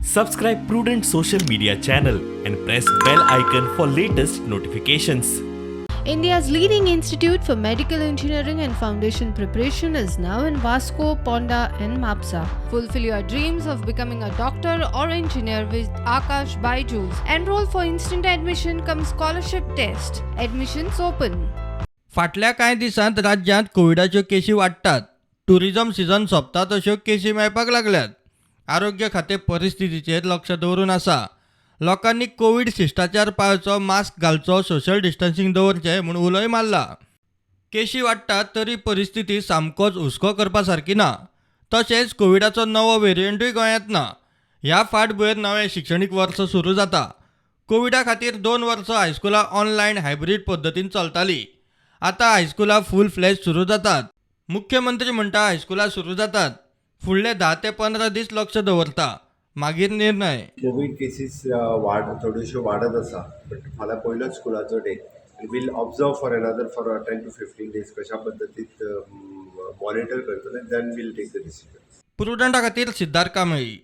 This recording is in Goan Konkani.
Subscribe Prudent social media channel and press bell icon for latest notifications. India's leading institute for medical engineering and foundation preparation is now in Vasco, Ponda, and Mapsa. Fulfill your dreams of becoming a doctor or engineer with Akash Byju's. Enroll for instant admission cum scholarship test. Admissions open. फाटल्या कांय दिसांत राज्यांत कोविडाच्यो केशी वाडटात. ट्युरिजम सिजन सोंपता तश्यो केशी मेळपाक लागल्यात. आरोग्य खातें परिस्थितीचेर लक्ष दवरून आसा. लोकांनी कोवीड शिश्टाचार पाळचो, मास्क घालचो, सोशल डिस्टन्सिंग दवरचें म्हूण उलोय मारला. केशी वाडटात तरी परिस्थिती सामकोच हुस्को करपा सारकी ना. तशेंच कोविडाचो नवो वेरियंटूय गोंयांत ना. ह्या फाटभुंयेर नवें शिक्षणीक वर्स सुरू जाता. कोविडा खातीर 2 वर्सां हायस्कुलां ऑनलायन हायब्रीड पद्दतीन चलतालीं. आतां हायस्कुलां फूल फ्लॅज सुरू जातात. मुख्यमंत्री म्हणटा, हायस्कुलां सुरू जातात, फुडले 10 ते 15 दीस लक्ष दवरता, मागीर निर्णय. कोवीड केसीस वाड थोड्योश्यो वाडत आसा, बट फाल्यां पयलोच स्कुलाचो डे आनी we'll observe for another for 10 to 15 days. कशा पद्दतीत मॉनिटर करतले, then we'll take the decision. प्रुडंटा खातीर सिद्धार्थ कांबळी.